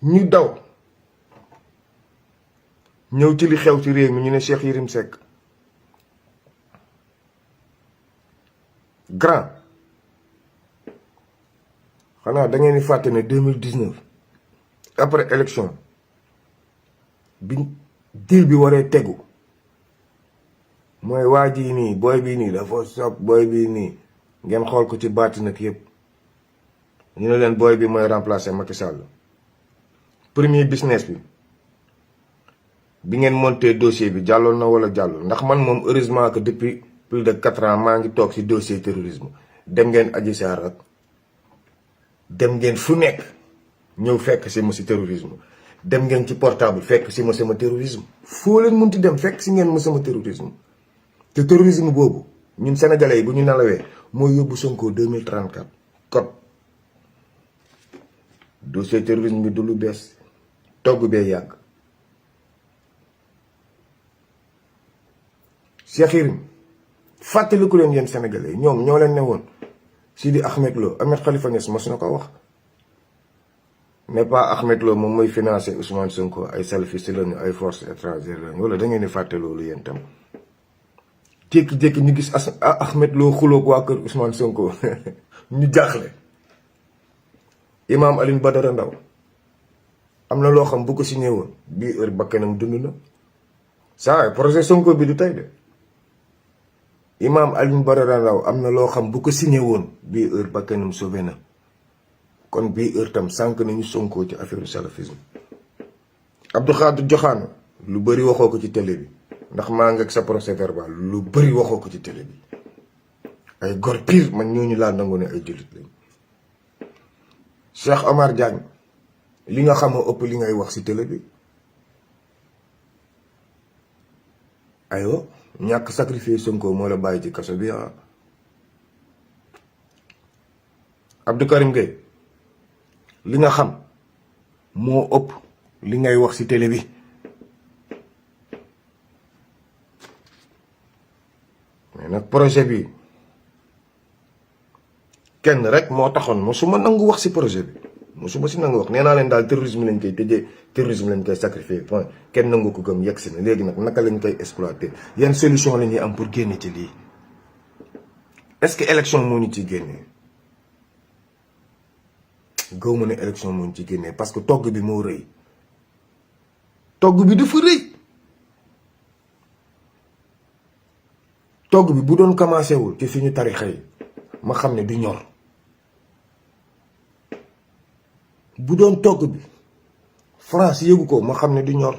ñu daw ñëw ci li xew ci réew mi ñu ne Cheikh Yérim Seck grand xanaa da ngeen di fàtte ne 2019 après élection bi deal bi waree tegu mooy waa ji nii booy bii nii dafa sopp booy bii nii ngeen xool ko ci baati nag yëpp ñu ne leen booy bi mooy remplacer Macky Sall premier business bi ngeen monté dossier bi jàlloon na wala jàllul ndax man moom heureusement que depuis plus de 4 ans maa ngi toog ci dossier terrorisme dem ngeen Adji Sarr ak dem ngeen fu nekk ñëw fekk si ma si terrorisme dem ngeen ci portable fekk si ma sama terrorisme foo leen munti dem fekk si ngeen ma sama terrorisme te terrorisme boobu ñun sénégalais yi bu ñu nalawee mooy yóbbu Sonko 2034 code dossier terrorisme bi du lu bees togg bee yàgg Cheikh Yérim fàttaliku leen yéen sénégalais yi ñoom ñoo leen ne woon Sidi Ahmed Lo Ahmed Khalifa Niass mos na ko wax mais pas Ahmed Lo moom mooy financé Ousmane Sonko ay salafiste lañu ay forces étrangères lañu wala da ngeen di fàtte loolu yéen tam jékki-jékki ñu gis Ahmed Lo xuloog waa kër Ousmane Sonko ñu jaaxle Imam Alioune Badara Ndao am na loo xam bu ko signé woon bii heure bakkanam dund na saa projet Sonko bi du tey de Imam Alioune Badara Ndao am na loo xam bu ko signé woon bii heure bakkanam sauvé na kon bii heure tam sànq nañu Sonko ci affaire salafisme Abdou Khadre Diokhane lu bëri waxoo ko ci télé bi ndax maa ngi ak sa procès verbal lu bëri waxoo ko ci télé bi ay gor pire man ñooñu laa nangu ne ay jullit lañ Cheikh Omar Diagne li nga xam ëpp li ngay wax ci télé bi aywa ñàkk sacrifier Sonko moo la bàyyi ci kaso bi ah Abdou Karim Gueye li nga xam moo ëpp li ngay wax ci télé bi mais nag projet bi kenn rek moo taxoon mosuma nangu wax ci projet bi mosuma si nangu wax nee naa leen daal terrorisme lañ koy tëjee terrorisme lañ koy sacrifier point kenn nangu ko gëm yegg si na léegi nag naka lañ koy exploiter yan solution la ñuy am pour génne ci lii est-ce que élection moo ñu ciy génnee gaw ma ne élection moo ñu ci génnee parce que togg bi moo rëy togg bi dafa rëy togg bi bu doon commencé wul ci suñu tarixa yi ma xam ne du ñor bu doon togg bi France yëgu ko ma xam ne du ñor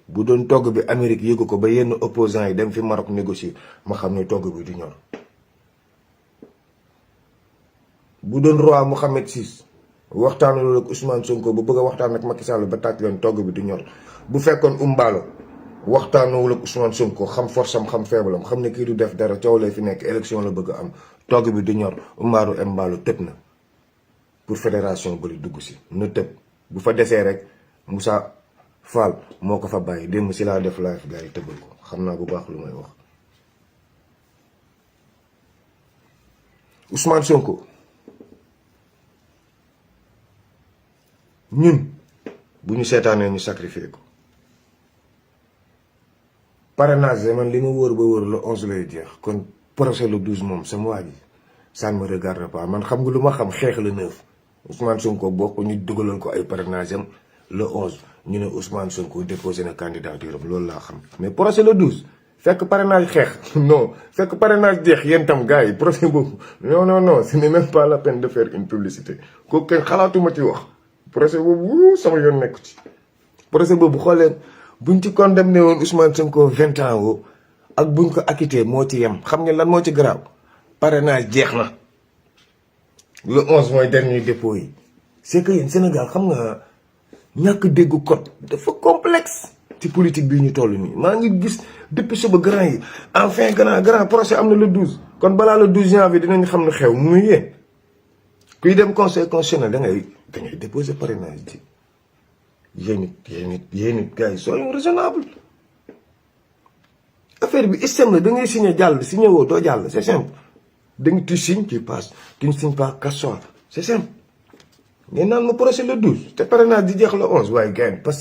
bu doon togg bi Amérique yëgu ko ba yenn opposants yi dem fi Maroc négocier ma xam ne togg bi du ñor bu doon roi Mohammed VI waxtaanul ak Ousmane Sonko ba bëgg a waxtaan ak Macky Sall ba tàcc leen togg bi du ñor bu fekkoon Umbaalo waxtaanul ak Ousmane Sonko xam force am xam faible am xam ne kii du def dara coow lay fi nekk élection la bëgg a am togg bi du ñor Umbaalo tëb na pour fédération bëri dugg si na tëb bu fa desee rek Moussa Fall moo ko fa bàyyi démb si laa def live gars yi tëbal ko xam naa bu baax lu may wax Ousmane Sonko ñun bu ñu seetaanee ñu sacrifier ko parrainage man li ma wóor ba wóor le 11 lay jeex kon procès le 12 moom sama waa ji ça ne me regarde pas man xam nga lu ma xam xeex le 9 Ousmane Sonko bokk ñu dugalal ko ay parrainage am le 11 ñu ne Ousmane Sonko déposé na candidature am loolu laa xam mais procès le 12 fekk parrainage xeex non fekk parrainage jeex yéen tam gars yi procès boobu non ce n'est même pas la peine de faire une publicité kooku kenn xalaatuma ci wax procès boobu sama yoon nekku ci procès boobu xooleen buñ ci condamné woon Ousmane Sonko 20 ans woo ak buñ ko acquitté moo ci yem xam ngeen lan moo ci garaaw parrainage jeex na le 11 mooy dernier dépôt yi c'est que yéen Sénégal xam nga ñàkk déggu code dafa complexe ci politique bii ñu toll nii maa ngi gis depuis suba grand yi enfin grand procès am na le 12 kon balaa le 12 janvier dinañ xam ne xew muy yéen kuy dem conseil constitutionnel da ngay déposer parrainage ji yéen it gars yi soyons raisonnable affaire bi système la da ngay signé jàll signé woo doo jàll c'est simple da nga tu signes tu passes tu ne signes pas casse-toi c'est simple ngeen naan ma procès le 12 te parrainage di jeex le 11 waaye gars parce